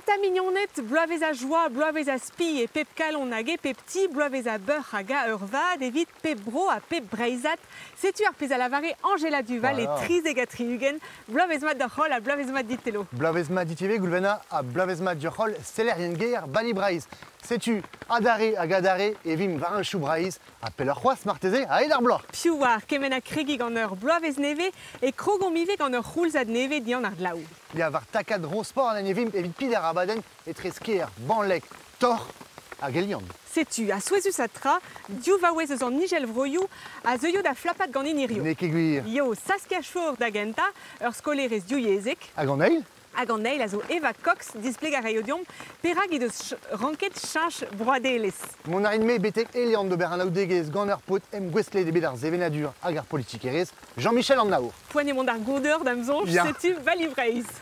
Mata mignoned, bloavezh a joa, bloavezh a spi e pep kalon hag e pep ti, bloavezh a beurc'h hag a eurvad evit pep bro ha pep breizhad. Setu ar pezh a lavare Angela Duval e 73, bloavezh mat d'hoc'h holl ha bloavezh mat dit Telo. Bloavezh mat dit ivez Goulvena ha bloavezh mat d'hoc'h holl sellerien ger Bali Breizh. Setu adarre hag adarre e vimp war heñchoù Breizh ha pelloc'h c'hoazh marteze a-hed ar bloaz. Piv oar kement ha kregiñ gant ur bloavezh nevez e krogomp ivez gant ur c'houlzad nevez dian ar glav. Ya, war takad Rosport en evimp evit pid ar abadenn etre Skaer, Banleg, Tor hag Elian. Setu, ha souezhusat tra, div vaouez eus an Izelvroioù a zeuio da flapat ganin hirio. N'eo ket gwir. Yo, Saskia Schoor da gentañ, ur skolerez divyezhek. Hag an eil? Hag an eil a zo Eva Cox, displeg a raio deomp perak he deus ranket cheñch broadelezh. Mont a rin-me betek Elian d'ober anaoudegezh gant ur paotr emgouestlet e bed ar sevenadur hag ar politikerezh, Jean-Michel An Naour. Poent eo mont d'ar goudor da'm soñj, setu Bali Breizh.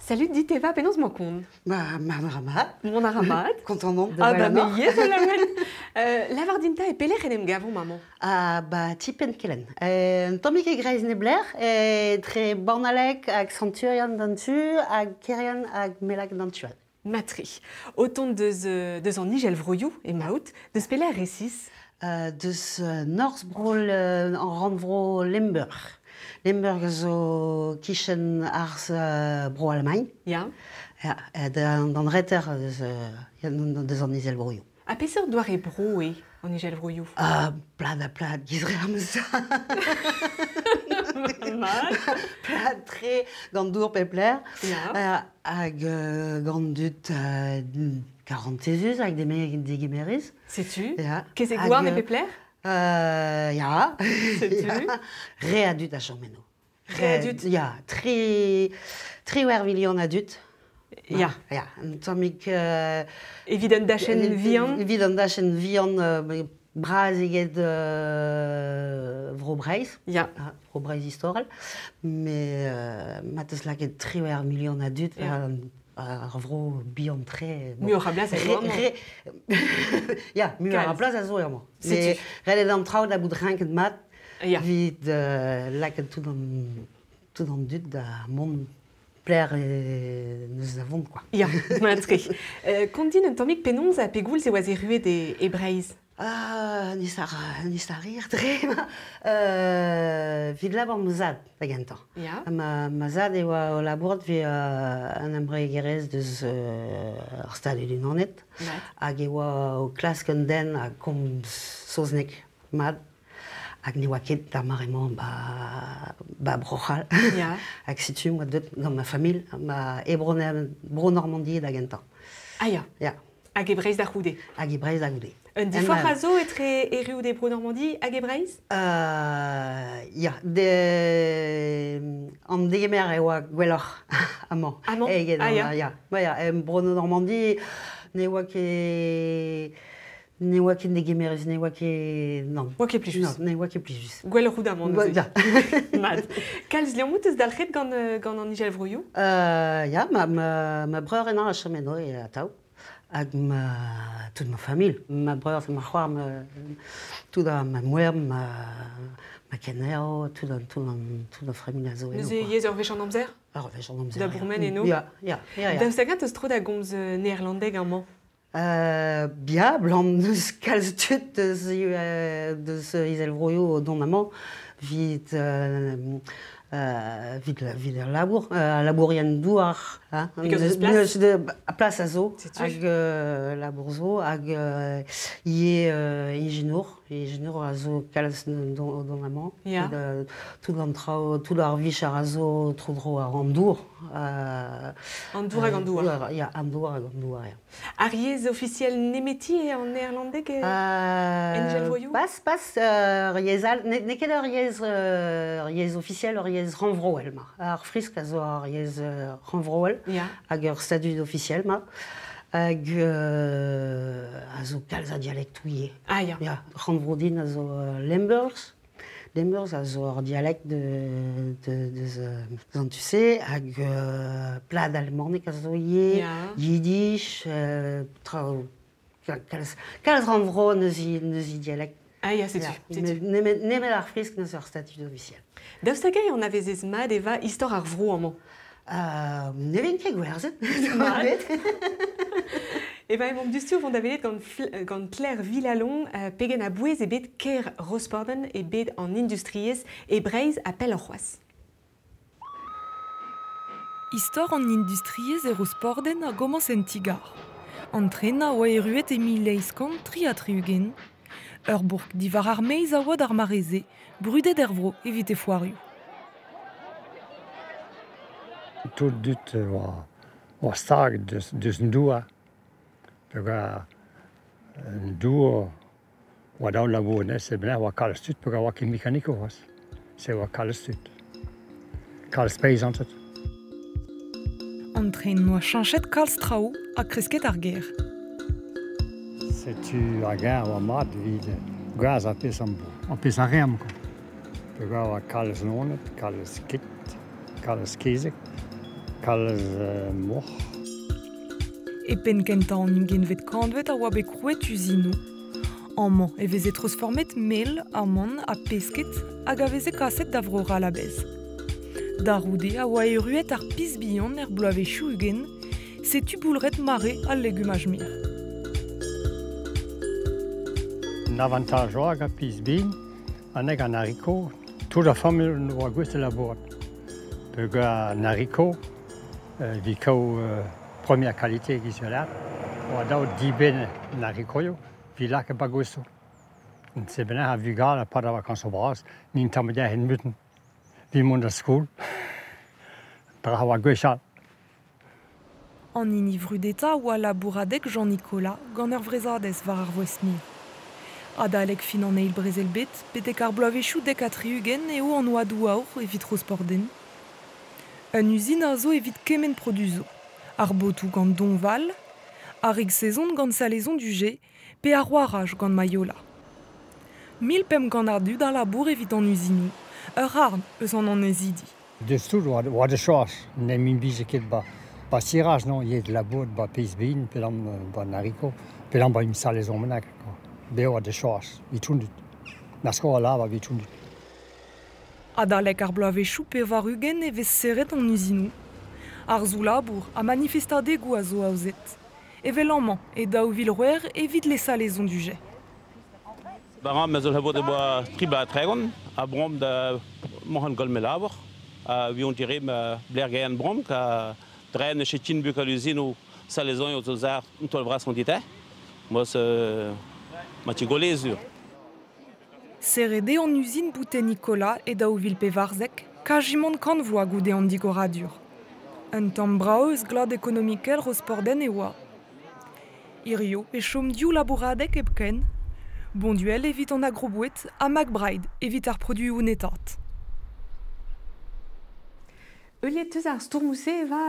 Salut dit Eva, penaos 'mañ kont? Ba, ma ra mat. Mont a ra mat. Kontant on Ah bah me ivez, laouen. Lavar din 'ta e pelec'h en em gavomp amañ? Ah bah ti Penkelenn. Un tammig e greiz neblec'h, etre Banaleg hag Santurian d'an tu, hag Kerian hag Mellag d'an tu all. Mat-tre. O tont deus an Izelvroioù emaout, deus pelec'h resis? Deus norzh-bro an rannvro Limburg. Limburg zo kichen arz Bro-Alamagn. Ya. Ya, d'an reter deus an Izelvroioù. Ha peseurt doare bro eo an Izelvroioù? Plad ha plad, giz amzer. Mat. Plad-tre gant dour pep lec'h. Ya. Hag gant dud karantezus hag degemerus. Setu. Ya. Kezeg-houarn e pep lec'h? Ya. Setu. Re a dud a chom eno. Re a dud? Ya, 18 milion a dud. Ya. Ya, un tammig... Evit un dachenn vihan? Evit un dachenn vihan bras eget Vro-Breizh. Ya. Vro-Breizh istorel. Mais ma teus lakaet 18 milion a dud, ar vro bihan-tre... Muioc'h a blas a zo amañ. Ya, muioc'h a blas a zo amañ. Mais ret eo d'an traoù da bout renket mat evit lakaat tout an dud da mont plec'h neus da vont, quoi. Ya, mat-tre. Kont din un tammig penaos ha pegoulz e oas erruet e Breizh? Ah, n'is a rir dre ma evit labour ma zad da gentañ. Ya. Ma zad e oa o labourat evit an embregerezh deus ar Stadoù-Unanet hag e oa o klask un den a gomz saozneg mat hag ne oa ket d'ar mare-mañ ba Bro-C'hall. Ya. Hag setu oa deuet gant ma familh ma e Bro-Normandie da gentañ. Ah ya. Ya. Hag e Breizh da c'houde. Hag e Breizh da goude. Un diforc'h a zo etre erruout e Bro-Normandie hag e Breizh? Ya, an degemer e oa gwelloc'h amañ. Amañ? Eget Ah ya. Ya. Ba ya, en Bro-Normandie ne oa ket ne oa ket degemerus, ne oa ket non. Oa ket plijus. Non, ne oa ket plijus. Gwelloc'h out amañ neuze. Ya. Mat. Kalz liammoù teus dalc'het gant an Izelvroioù? Ya, ma breur henañ a chom eno atav. Hag ma tout ma familh, ma breur, ma c'hoar, ma tout ma mouer, ma kenderv, tout an familh a zo eno. Neuze ivez ur wech an amzer? Ur wech an amzer, Da bourmen eno? Ya. Daoust hag-eñ teus tro da gomz neerlandeg amañ? Ya, blam n'eus kalz tud deus Izelvroioù o dont amañ evit evit al labour, al labourien-douar. Hein? Pegasus eus plas? Plas a zo, hag labour zo, hag ivez ingénour, ingénour a zo kalz don amañ. Ya. Tout an traoù, tout ar vicher a zo tro-dro ar an dour. An dour hag an douar. Ya, an dour hag an douar, ya. Ar yezh ofisiel nemeti eo an neerlandeg en Voyou? Pas, pas, ur yezh all, n'eo ket ur yezh, ur yezh ofisiel, ur yezh rannvroel, ma. Ar frisk a zo ur yezh rannvroel, hag ur statud ofisiel, ma. Hag a zo kalz a dialektoù ivez. Ah ya. Ya, rannvro din a zo Limburgs. Limburgs a zo ur dialekt de, deus an tu-se, hag plad alemanek a zo ivez, yiddish, traoù, kalz, kalz rannvro neus i dialekt. Ah ya, setu. Ya, nemet ar frisk neus ur statud ofisiel. Daoust hag-eñ anavezez mat e va istor ar vro amañ? Ne vin ket gwerzhet. E ben, emaomp diouzhtu o vont da welet gant, gant Claire Villalon, pegen a-bouez eo bet kêr Rosporden e bed an industriezh e Breizh ha pelloc'h c'hoazh. Istor an industriezh e Rosporden a gomañs en ti-gar. An tren a oa erruet e 1863. Ur bourk diwar ar maez a oa d'ar mare-se, brudet er vro evit e foarioù. Tout dud oa stag deus an douar. Peogwir an dour oa daou labour neuze, ben oa kalz tud, peogwir oa ket mekanikoù c'hoazh. Se oa kalz tud. Kalz peizanted. An tren noa cheñchet kalz traoù ha kresket ar gêr. Setu ar gêr oa mat evit gaz ar pezh am bo, ar pezh a reomp kwa. Peogwir oa kalz loened, kalz kit, kalz kezeg, kalz moc'h. E penn kentañ an ugentvet kantved a oa bet krouet uzinoù. Amañ e veze treuzfeurmet mel, amann ha pesked hag a veze kaset da Vro-C'hall a-bezh. Da c'houde a oa erruet ar piz bihan er bloavezhioù 20, setu boulret mare al legumaj mir. Un avantaj oa gant piz bihan, an heg an hariko, tout ar familh oa gouest da labourat. Peogwir an hariko, evit kaout première qualité giz lâret, oa dav dibenn an harikoioù, evit lakaat bagouesoù. Se bennak ar vugale a-pad ar vakañsoù bras, n'int tamm dezhe en muten. Evit mont da skol, dra a oa gwechall. An hini vrudetañ oa labouradeg Jean-Nicolas gant ur vrezadez war ar voest-mir. Adalek fin an eil brezel-bed, betek ar bloavezhioù 70 eo an oadoù aour evit Rosporden. Un uzin a zo evit kement produ zo. Ar botoù gant Donval, ar rig-sezon gant Salaison du G, pe ar waraj gant Mayola. 1500 a dud a labour evit an uzinoù, ur arm eus an annezidi. Deus tout oa da choaz, n'em implije ket ba, ba siraj, non, yet labour ba pezh bihan, pe dam ba nariko, pe dam ba im Salaison bennak, quoi. Be oa da choaz, evit hon dud. Na sko a lavar evit hon dud. Adalek ar bloavezhioù 80 e vez serret an uzinoù. Ar zou-labour ha manifestadegoù a zo aozet. Evel amañ e 2006 evit les Salaisons du Jet. Baran ma zo labour boa tri bloaz ha tregont, ha bromp da moc'han gant me labour. Ha vi dire ma blergean bromp, ka dren e chetin buk al uzinoù Salaison zo zar un taol vras an dit Mos ma ti golezur. Serret eo an uzin Boutet Nicolas e 2014, kajimant kant vloaz goude an digoradur. Un tamm brav eus glad ekonomikel Rosporden e oa. Hirio e chom div labouradeg hepken, Bonduel evit an agroboued ha McBride evit ar produioù netat. Heuliet eus ar stourmoù-se e va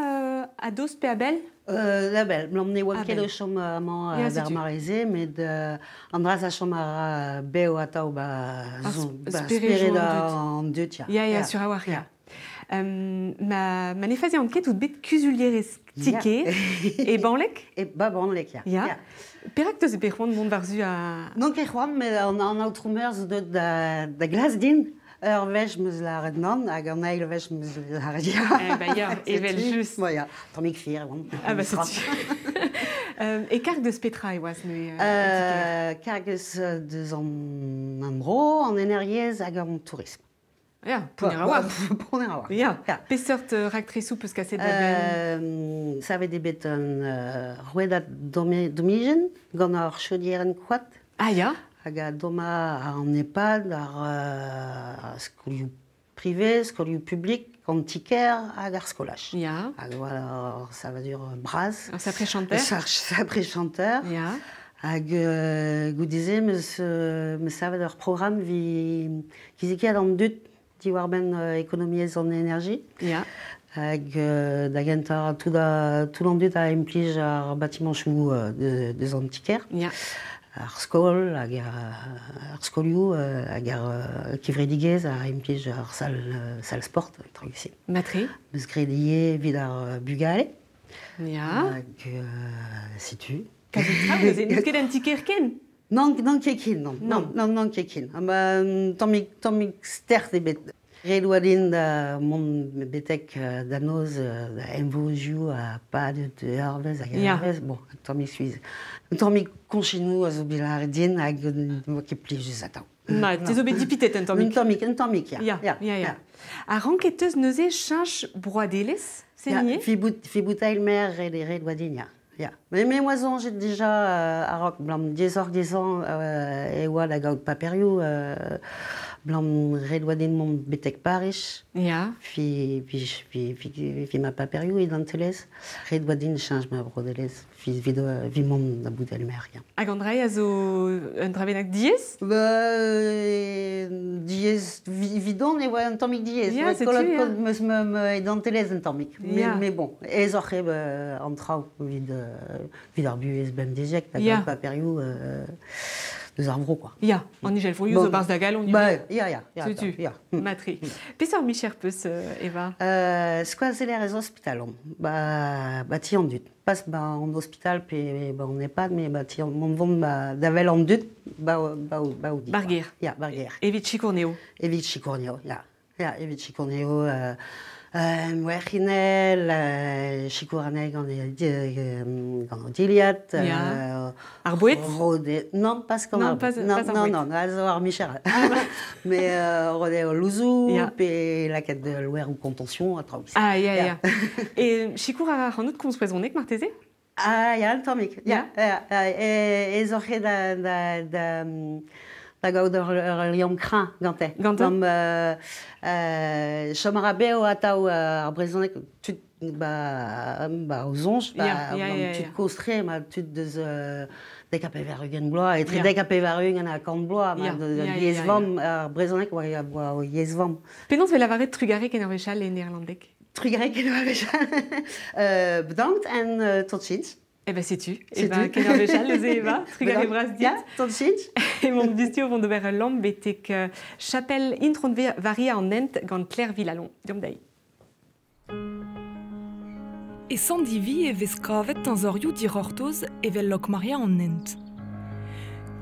a-dost pe a-bell? A-bell, blam ne oa ket A-bell. o chom amañ Ya, d'ar setu. mare-se, met an dra a chom a ra bev atav ba, Ar zo, ba sperejoù spered an dud. an dud, ya. Ya, ya, Ya. sur a-walc'h, ya. Ya. Ma ne fazian ket out bet kuzulierez tike e Banlek? E ba Banlek, ya. Ya. Ya. Perak teus bet c'hoant mont war-zu a... Non ket c'hoant, met an aotrou meur zo deuet da glas din. Ur wech 'm eus lâret nann, hag an eil wech 'm eus lâret ya. Eh ben ya, evel Setu. just. Bon, ya, tammig fier e oan. Ah bah setu. E karg deus petra e oas neuze? Karg eus deus an bro, an energiezh hag an tourism. Ya, pounner a oar. Pounner a oar. Ya. Peseurt raktresoù peus kaset da benn? Savet eo bet un rouedad domijenn gant ar chaudièrenn koad. Ah ya. Hag a domma an EHPAD, ar skolioù privé, skolioù publik, an ti-kêr hag ar skolaj. Ya. Hag voilà, ur savadur bras. Ur sapre chanter. Ur sapre chanter. Ya. Hag goude-se meus savet ur programm vi kizikiat an dud diwar-benn ekonomiezh an energie. Ya. Hag da gentañ tout an dud a implij ar batimañchoù deus an ti-kêr. Ya. Ar skol hag ar skolioù hag ar kevredigezh a implij ar sal sport, traoù-se. Matre. Meus graet ivez evit ar bugale. Ya. Hag setu. N'eus ket an ti-kêr ken? Non, non ket ken, non. Non, non ket ken. Tammig, tammig stert ebet. Ret oa din da mont betek da noz da emvozioù ha padet eurvezh hag eurvezh. Bon, tammig skuizh. Un tammig koñchinoù a zo bet lâret din hag ne oa ket plijus atav. Ma, te zo bet dipitet un tammig. Un tammig, ya. Ya, ya, ya. Ha ranket teus neuze cheñch broadelezh, se nier? Fi boutail mer ret oa din, ya. Ya. Mais moi soñjet dija a-raok blam diaesoc'h-diaesañ e oa da gaout paperioù blam ret oa din mont betek Pariz. Ya. Fi ma paperioù identelezh. Ret oa din cheñch ma broadelezh vi mont da bout el mer, ya. Hag an dra a zo un dra bennak diaes? Ba diaes vidon e oa un tammig diaes. Ya, setu, ya. Meus ma identelezh un tammig. Mais bon, aesoc'h eo an traoù evit evit ar buhez bemdeziek, da gaout paperioù deus ar vro, quoi. Ya, an ijel vroioù zo barzh da galon. Ba, ya, ya. Setu, ya. Matre. Peseurt micher peus, Eva? Skoazeller ez ospital on. Ba ti an dud. Pas ba an ospital pe ba an EHPAD, mais ba ti an mont vont ba da vel an dud, ba ba di. Barger. Ya, barger. Evit sikourneo. Evit sikourneo, ya. Ya, evit sikourneo. Mwerc'hinel, sikour anezhi gant o dilhad. Ar boued? Non, pas gant ar boued. Non, non, non, a zo ar micher. Mais rode o louzoù, pe lakaat louer ou contention, a traoù. Ah, ya, ya. E sikour a ra an out komz brezhoneg marteze? Ah, ya, un tammig. Ya, ya. Ez oc'h da da gaout ur liamm kreñv gante. Gante? Chom a ra bev atav ar brezhoneg tud ba o soñj, ba tud kozh-tre, ma tud deus dek ha pevar-ugent bloaz, etre dek ha pevar-ugent ha kant bloaz, ma yezh-vamm, ar brezhoneg oa o yezh-vamm. Penaos 'vez lavaret trugarek en ur wech all e neerlandeg? Trugarek en ur wech all. Bedankt en tot ziens. Eh ben setu. Eh ben ken ur wech all neuze Eva, trugarez bras dit. Ya, tot ziens. Emaomp diouzhtu o vont d'ober ul lamm betek chapel Intron Varia an Hent gant Claire Villalon. Deomp dezhi. E Sant-Divi e vez kavet teñzorioù dic'hortoz evel Lokmaria an Hent.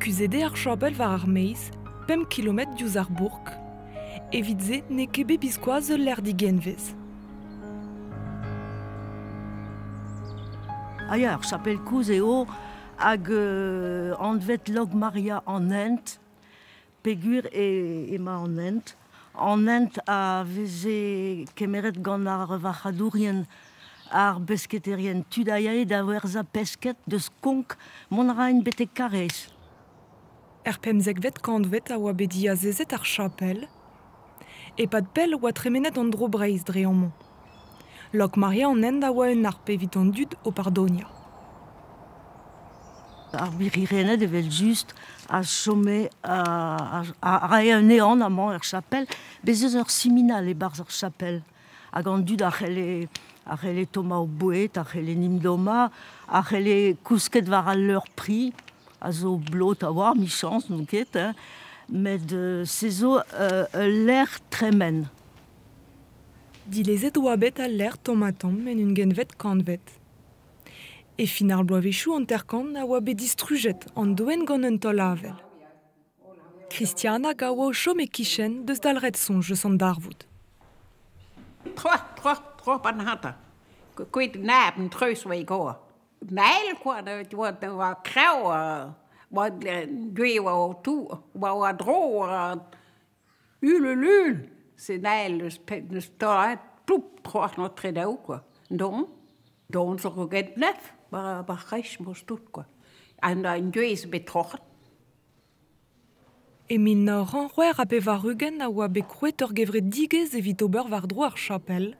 Kuzhet eo ar chapel war ar maez, 5 kilometr diouzh ar bourk. Evit se n'eo ket bet biskoazh ul lec'h digenvez. Ah ya, ar chapel kozh eo hag anvet Lokmaria an Hent, peogwir emañ an Hent. An Hent a veze kemeret gant ar varc'hadourien, ar besketerien tud a yae da werzhañ pesked deus Konk mont a raent betek Karez. Er pemzekvet kantved a oa bet diazezet ar chapel. E-pad pell oa tremenet an dro Breizh dre amañ. Lokmaria an Hent a oa un harp evit an dud o pardonia. Ar birirened evel just a chome a rae un ehan amañ er chapel, bez eus ur siminal e-barzh ar chapel. Hag an dud a c'helle tommañ o boued, a c'helle nimdoma, a c'helle kousket war al leur pri, a zo blot a oar, michañs, n'on ket, hein. Met se zo ul lec'h tremen. Dilezet oa bet al lec'h tamm-ha-tamm en un genvet kantved. E fin ar bloavezhioù hanter-kant a oa bet distrujet an doenn gant un taol avel. Christiana a oa o chom e-kichen deus dalc'het soñj eus an darvoud. Tro ban hadde. Kuit naben trøs var i går. Malkor, det var krav, og var døv og tur, var drog og ylelyl. Se nael neus torret ploup troach no tre daou, quoi. Don, don zo get nef, ba reich mos tout, quoi. An an duez bet troc'het. E 1986 a oa bet krouet ur gevredigezh evit ober war-dro ar chapel.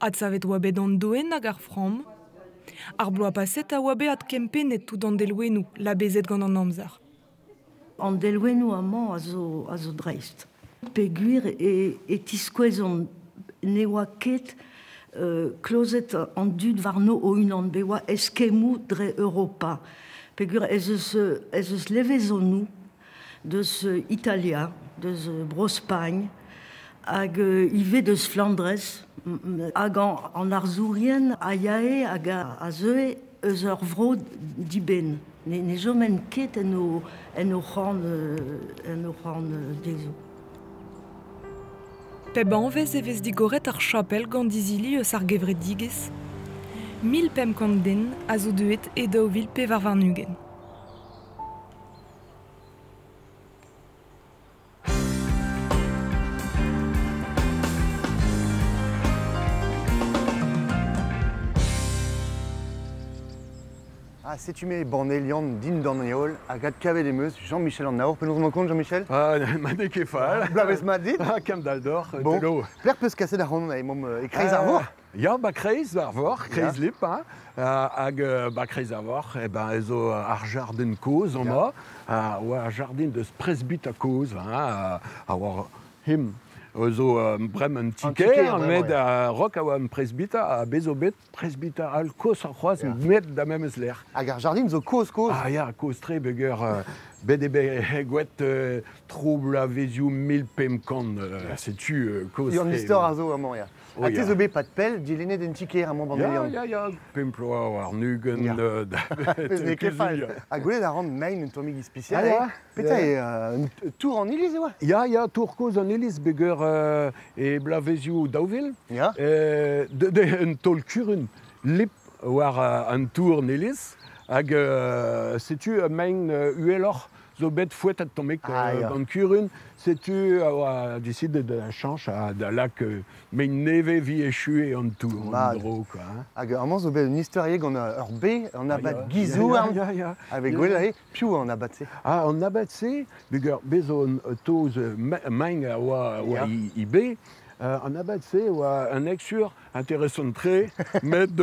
Adsavet oa bet an doen hag ar framm. Ar bloaz paset a oa bet adkempennet tout an delwennoù labezet gant an amzer. An delwennoù amañ a zo dreist. Peogwir e tiskouezont ne oa ket klozet an dud warno o-unan, bet oa eskemmoù dre Europa. Peogwir ez eus levezonoù deus Italia, deus Bro-Spagn, hag ivez deus Flandrez, hag an arzourien a yae hag a zeue eus ur vro dibenn. Ne jomen ket en o c'horn dezho. Peb anvez e vez digoret ar chapel gant izili eus ar gevredigezh. 1500 den a zo deuet e 2024. Ah, setu me banelian din d'an heol hag adkavet em eus Jean-Michel an Naour. Penaos emañ kont, Jean-Michel? Ah, ma n'eo ket fall. Bloavezh mat dit? Ah, kam dal d'or, Bon. telo. Plec'h peus kaset ar c'hont emaomp e kreiz ar vor? Ya, ba kreiz ar vor, kreiz lip, hein. Hag ba kreiz ar vor, e ben ez zo ar jardin kozh amañ, oa ar jardin deus presbyte kozh, hein, a oa him. Zo brem un tiker, met a rok a oa un presbyte a bezo bet presbyte al kozh ar c'hoazh met da memes lec'h. Hag ar jardin zo kozh kozh? Ah ya, kozh tre beger bet eo bet gwet tro bloavezioù 1500, setu kozh tre. An istor a zo amañ, ya. Ha te zo bet pat pell dilennet en tiker amañ banelian? Ya, ya, ya, pemp ploaz war nugen. Pezh n'eo ket fall. Ha gwelet a ran mein un tammig ispisial, Petra eo tour an iliz e oa? Ya, ya, tour kozh an iliz beger e bloavezioù daou vil. Ya. Un taol kurun lip war an tour an iliz. Hag setu mein uheloc'h zo bet fouetet tammig gant kurun. Setu a oa disidet da chañch ha da lak mein nevez vi echue an tour an dro, quoi. Hag amañ zo bet un istorier gant ur be, an abad Gizouarn. Avec gwelet aze, piv an abad-se? Ah, an abad-se, beger bez zo un taoz mein a oa i be. An abad-se oa un exur intéressant tre, met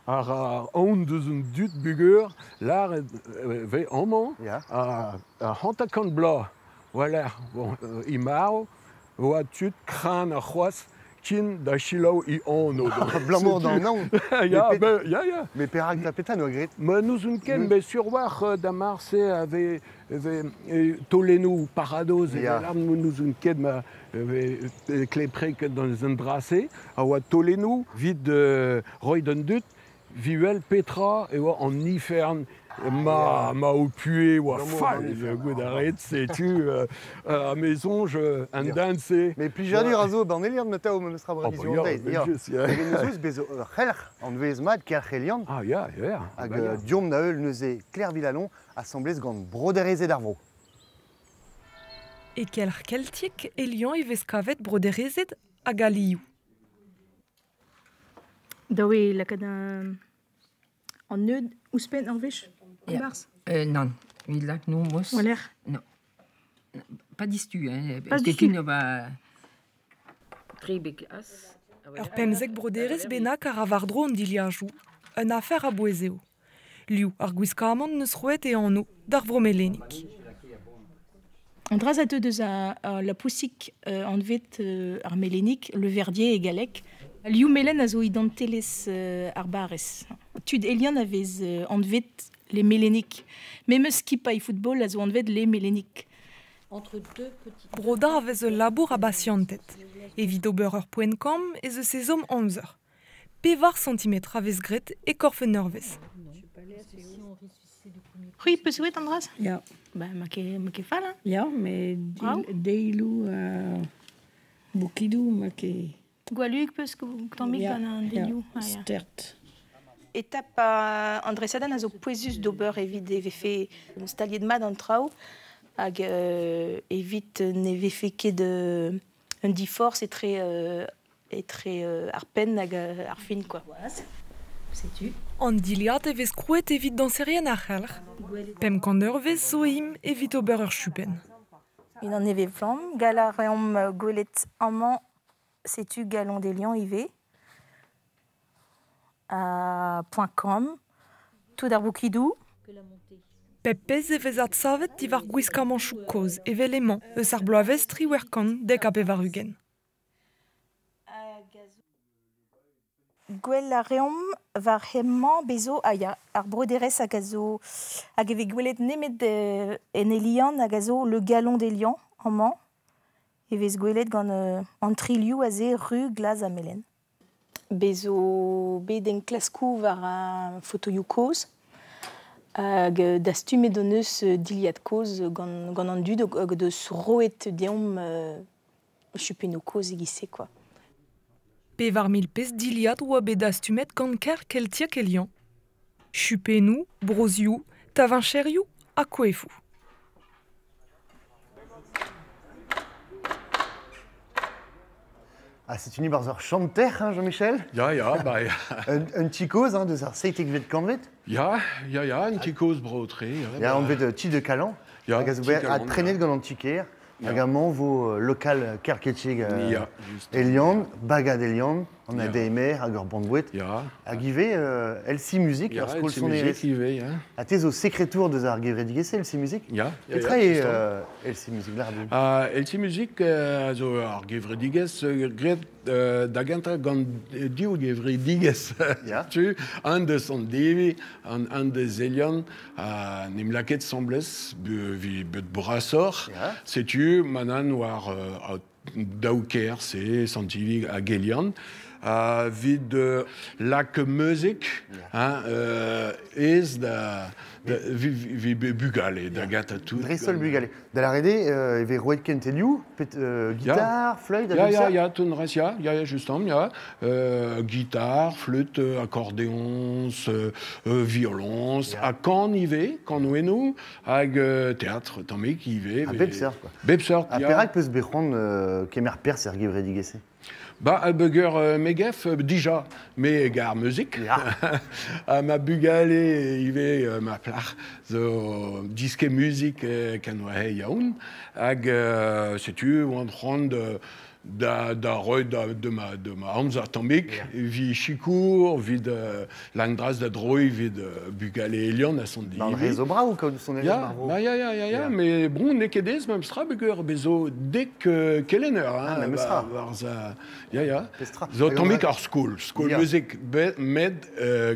ar aon deus un dud bugur, lar ve amañ, a hanter-kant bloaz, voilà, bon, i marv, oa tud kran ar c'hoazh kin da chilaou i anv. Blamour d'an aon. Ya, ya, ya. Mais perak da petra n'oa graet? Ma n'ouzon ket, mais sur war da mar-se ave tolennoù paradoz e lar n'ouzon ket ma kleprek dans un drase a oa tolennoù vid roit an dud vivel petra e oa an ifern ma o pue oa fall gout a ret setu a mezonj an dan-se. Mais plijadur a zo banelian ma tao meus tra bradizio an deiz. Hag en eus bezo ur c'helc'h an vez mat kelc'h Elian. Ah ya, ya. Hag diomp da heul neuze Claire Villalon assemblez gant broderezed ar vro. E kelc'h keltiek Elian e vez kavet broderezed hag alioù. Da oe lakaat an neud ouzhpenn ur wech? Ja. Non, il lak no mos. Waler? Non. Pas distu, hein. Pas distu. Ur pemzek broderez bennak ar war-dro an diliajoù, un afer a bouez eo. Liv ar gwiskamant neus roet e anv d'ar vromelenik. An dra a teu deus a la pousik anvet ar melenik, le verdier e galek. Liv melen a zo identelezh ar barrez. Tud Elian a vez anvet les méléniques. Memes skipailh football a zo anvet les méléniques. Broda a vez ul labour a basianted. Evit ober ur poent kamm ez eus ezhomm amzer. Pevar centimetr a vez graet e korf un eurvezh. C'hwi peus oet an dra-se? Ya. Ba, ma ket fall, hein? Ya, mais deiloù bokidoù ma ket... Gwalug peus tammig gant an delioù. Ya, stert. Etap an dresadenn a zo pouezus d'ober evit e vefe staliet mat an traoù hag evit ne vefe ket Un diforc'h etre etre ar penn hag ar fin quoi. Setu. An dilhad e vez krouet evit dañserien ar c'helc'h. 500 eurvezh zo imp evit ober ur chupenn. Unan nevez flamm, gall a reomp gwelet amañ setu Galon Delian ivez. Ha point com, tout ar boukidoù. Pep pezh e vez adsavet diwar gwiskamanchoù kozh evel emañ eus ar bloavezh 98 90. Gwell a reomp war hemañ bezo a ya ar broderezh hag a zo hag e vez gwelet nemet en Elian hag a zo Le Galon d'Elian amañ e vez gwelet gant an tri liv aze ru, glas ha melen. Bez zo bet enklaskoù war ar fotoioù kozh hag dastumet hon eus dilhad kozh gant gant an dud hag o deus roet deomp chupennoù kozh e-giz-se kwa. 4000 pezh dilhad oa bet dastumet gant Kelc'h Keltiek Elian. Chupennoù, brozhioù, tavañcherioù ha koefoù. Ah, setu ni barzh ur chanter, hein, Jean-Michel? Ya, ya, ba ya. Un ti kozh hein, deus ar 17vet kantved? Ya, ya, ya, un ti kozh bro-tre. Ya, ya anvet ti de Calan. Ya, Hag a zo bet adprenet gant an ti-kêr. Hag amañ vo lokal Kerketchig Elian, Bagad Elian, an ADMR hag ur band-boued. Hag ivez LC Music, ur skol sonerezh. ivez, ya. Ha te zo sekretour deus ar gevredigezh LC Music? Ya. Petra eo LC Music lardin? LC Music a zo ar gevredigezh graet da gentañ gant div gevredigezh. Tu, un deus an Devi, un deus Elian, ha n'em lakaet 'semblez bet brasoc'h. Setu manan war daou kêr, se Sant-Ivig hag Elian. Evit lak muzik hein, aes da, vi bugale da gata tout. Dreist-holl bugale. Da lâret eo e vez roet kentelioù, pet gitar, fleüt, Ya, ya, ya, tout reste, ya, ya, ya, justement, ya. Gitar, flûte, accordéons, violons, ha kan ivez, kanouennoù, hag teatr tammig ivez. Ha bep seurt, quoi. Bep seurt, Ha ya. perak peus bet c'hoant kemer perzh er gevredigezh-se? Ba, beger megef, dija, me gar muzik. Ha ma bugale ivez, ma plac'h, zo diske muzik ken oa he yaoun. Hag setu, oan c'hoant da, da roiñ da, de ma, de ma amzer tammig, evit sikour, evit langdras da droiñ, evit bugale Elian a son Ba, an re zo brav kaout sonerezh Ya, mar ba, ya, ya, ya, ya, mais bon, n'eo ket aes memes tra, peogwir bez zo dek kelenner, Ah, hein, memes tra. ba, war za, ya, ya. Pestra. Zo Hag tammig an ar skol, skol Ya. muzik met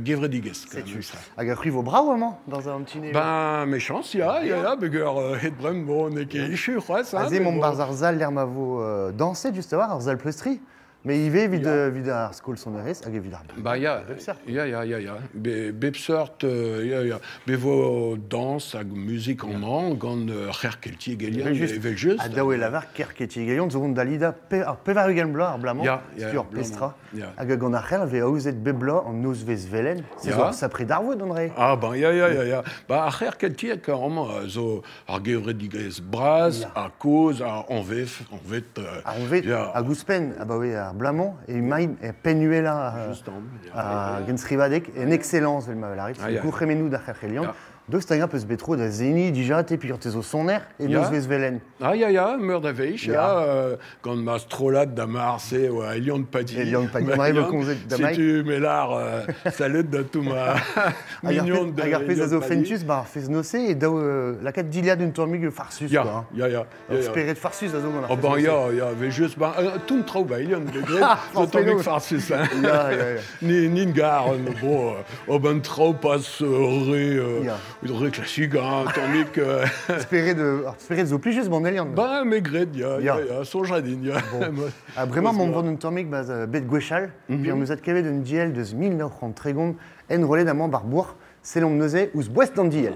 gevredigezh. Setu. memes tra. Hag ar c'hwi vo brav amañ, dans an ti nevez. Ben, mechañs, ya, ya, ya, peogwir het brem, bon, n'eo ket echu c'hoazh, hein, Aze mais mont bon. barzh ar sal lec'h ma vo dañset just a-walc'h, ar sal pleustriñ. Mais ivez evit, evit ar skol sonerezh hag evit ar Ba ya, bep seurt. ya, ya, ya, ya. Bep seurt, ya, ya. Be vo dañs hag muzik amañ gant C'her Keltiek Elian, Evel-just. evel-just. Ha daou e lavar Kerketiek Elian zo vont da lidañ ar 80 bloaz ar bloaz-mañ, Ya, ya, setu ur bloaz-mañ, pestra. ya. Hag gant ar c'hell vez aozet bep bloaz an nozvezh velen. Se zo ur sapre darvoud, André. Ah ben, ya, ya, ya, ya. Ba, ar C'her Keltiek amañ zo ar gevredigezh bras, ha kozh, ha anvef, anvet... Ar anvet, ya. hag ouzhpenn, abaoe ar bloaz-mañ, emaint er penn-uhelañ ar genstrivadeg, en excellence, vel ma lârit, Ah, ya. gourc'hemennoù d'ar C'herc'helian. Ya. Deus hag-eñ peus bet tro da seniñ dija, te peogwir te zo soner, e Ya. nozvezh velen. Ah, ya, ya, meur da wech, ya, Ya. gant ma strollad da Marse, oa Elian Padi. Elian Padi, Ma on arrive Elian, komzet da Mike. Setu me lar salud da tout ma Hag ar mignon pezh, de hag ar pezh a Elian zo Padi. fentus, ba ar fez nose e daou lakaat dilhad un tammig farsus, Ya, quoi. hein. ya, ya, Ur ya, ya. spered farsus a zo gant ar Oh fez ben nose. ya, ya, ve just, ben, tout traoù ba Elian, de gret, zo Forcément. tammig farsus, hein. Ya, ya, ya. Ni, ni gar, bon, oh ben traoù pas re, Ya. re classique, hein, tammig... Spered, ar spered zo plijus gant Elian. Ben, me gret, ya, Ya. ya, ya, soñj a din, ya. Bon. Ha bremañ m'on vant un tammig baz bet gwechall, puis an eus adkavet un diell deus 1930 enrollet amañ bar bourc'h, selomp neuze ouzh boest d'an diell.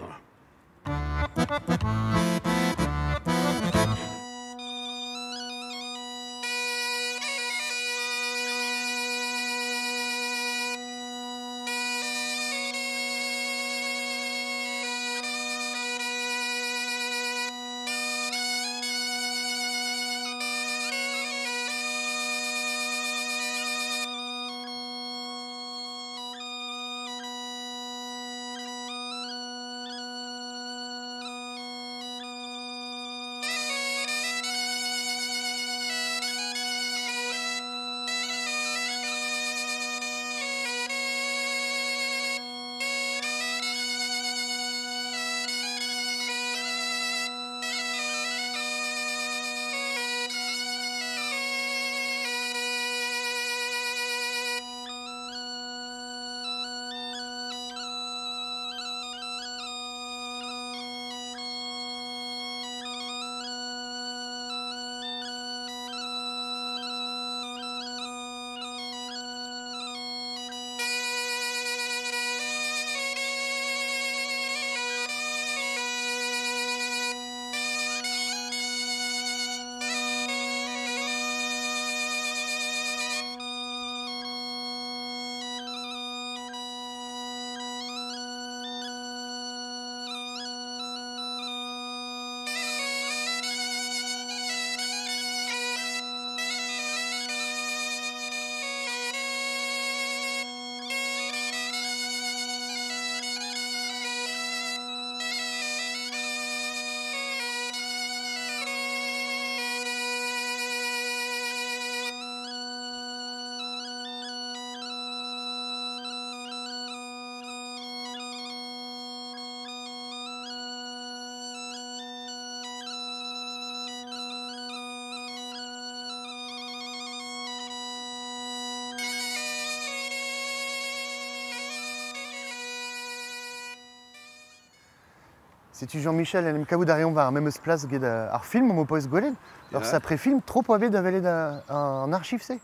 Setu Jean-Michel en em kavout a reomp war ar memes plas get ar film am poez gwelet. Ur sapre film, tro poa bet da welet an archiv-se?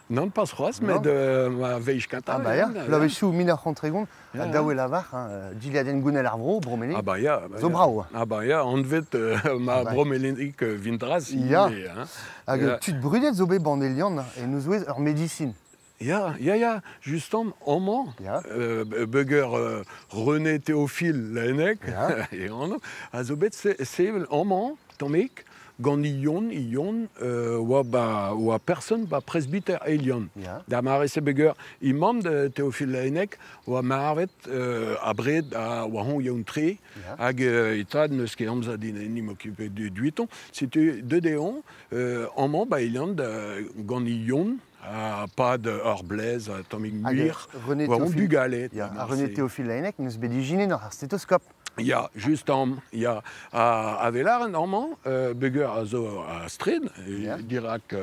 Nann, pas c'hoazh, met ma veich kentañ. Ah bah ya, bloavezhioù 1930, ha daou e lavar, hein, Gilliadenn Gounel ar vro, Bromelig. Ah bah ya. Zo brav. Ah bah ya, anvet ma Bromelig Vindraz ivez. Hein. Hag tud brudet zo bet Bandelian, e nous zouez ur medisin. Ya, ya, ya, justement, amañ, beuger René Théophile Laennec, e anv, a zo bet sevel amañ, tammig, gant Ion, Ion, oa ba, oa person ba presbyter Elion. Da mare-se beuger imam de Théophile Laennec oa marvet abred a oa hoñ yaouank-tre, hag e tad n'eus ket amzer din en em okupe duiton. Setu deut eo amañ ba Elion gant Ion, Ha pad ur blez, tammig muioc'h, war hon bugale. Ya, ha René Théophile Laennec n'eus bet ijinet ar stetoskop. Ya, just am, ya. Ha a-welar amañ, beger a zo a straed, dirak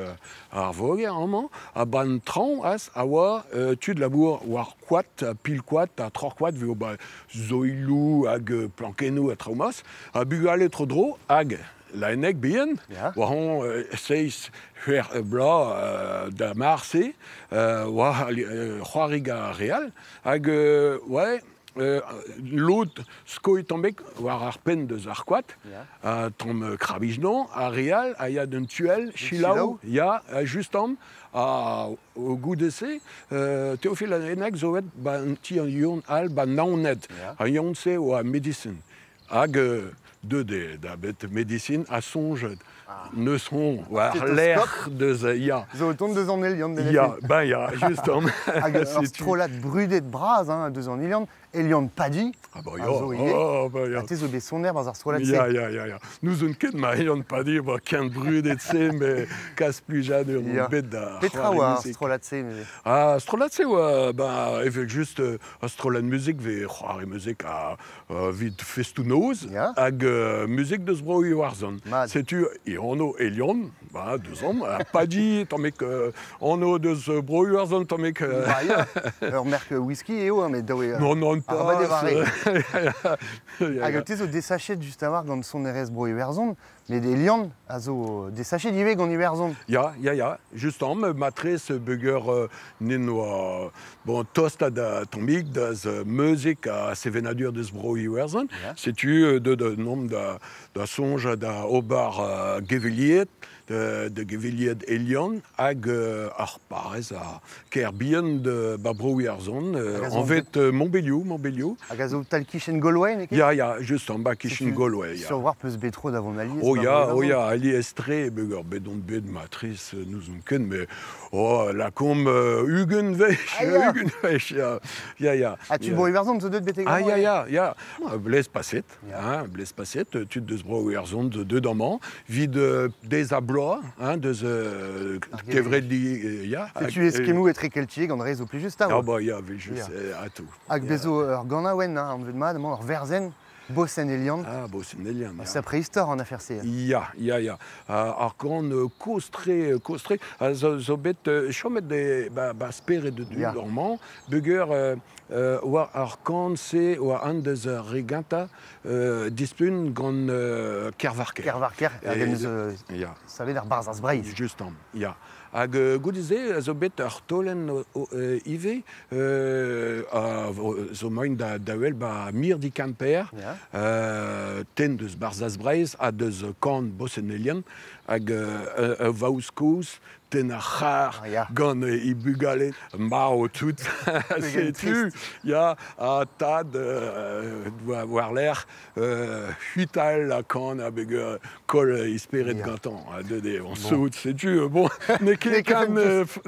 ar voger amañ, ha ban traoñ az a oa tud labour war koad, pil koad ha troc'h koad, vo ba zoiloù hag plankennoù ha traoù mas, ha bugale tro-dro hag Laennec bihan, war hoñ seizh c'hwec'h bloaz da marse, oa c'hoari gant ar re all, hag ouais, lod skoet tammig war ar penn deus ar koad, ha tamm krabijnañ, ar re all a ya d'un tuell, selaou, ya, just tamm, ha goude-se, Théophile Laennec zo aet ba un ti an Yon all ba Naoned, ar Yon-se oa medisin. Hag deuet eo da bet medisin ha soñjet neus hoñ war lerc'h deus ya. Zo o tont deus an Eliant. Ya, ben ya, justement. Hag ur strollad brudet bras hein, deus an Eliant, Eliant Padi. Ah bah ya, zo ivez. Oh, bah ya. Ha te zo bet soner barzh ar strollad-se. Ya, ya, ya, ya. N'ouzon ket ma Eliant Padi oa ken brudet-se, mais kas plijadur on bet da Petra oa ar strollad-se neuze? Ah, strollad-se oa, ba, evel-just, ur strollad muzik vez c'hoari muzik ha Evit festoù-noz hag muzik deus bro Iwerzhon. Setu e anv Elion, ba, deus omp, ha Paddy, tammig anv deus bro Iwerzhon, tammig. Ur merk whisky eo, mais daou eo. Non, non, pas. Hag te zo desachet just a-walc'h gant sonerezh bro Iwerzhon, Met Elian a zo desachet ivez gant Iwerzhon. Ya, ya, ya, justement, matrez beger nen oa bon, tost da tammig da muzik ha sevenadur deus bro Iwerzhon. Setu deut un nomp da soñj da ober geveliet, da geveliet Elian hag ar parrez a kêr bihan de ba bro Iwerzhon, anvet Montbéliou, Montbéliou. Hag a zo tal-kichen Galway, n'eo ket? Ya, ya, just en bas kichen Galway, ya. Sur war peus bet tro da vont alies. Oh ya, oh ya, alies-tre, beger bet on bet matrice, n'ouzon ket, mais oh, lakaomp 20 wech, 20 wech, ya, ya, ya. Ha tud bro Iwerzhon zo deuet betek Ah, ya, ya, ya. Blez paset, hein, blez paset, tud deus bro Iwerzhon zo deuet amañ, 'vit deiz ha bloaz, hein, deus kevreddi, ya. Setu eskemmoù etrekeltiek an re zo plijus 'ta. Ah bah ya, just, ha tout. Hag bez zo ur ganaouenn, hein, anvet mat, amañ ur werzenn, Bosenn Elian. Ah, Bosenn Elian, ya. C'est préhistoire en affaire-se. Ya, ya, ya. Ar gant kozh-tre, kozh-tre, a zo, zo bet chomet de, ba, ba spered de dud amañ, beger war ar kan-se oa an deus ar re gentañ dispun gant Kervarker. Kervarker, hag en deus savet ar Barzhaz Breizh. Justement, ya. Hag goude-se a zo bet ur taolenn ivez a zo moaien da wel ba mirdi Kemper, tenn deus Barzhaz Breizh ha deus kan Bosenelian hag ur vaouez kozh tenn ar c'harr gant he bugale marv tout. Setu, ya, ha tad war-lerc'h c'hwital ha kan ha beg koll e spered gantañ. Deut eo an saout, setu, bon, n'eo ket kan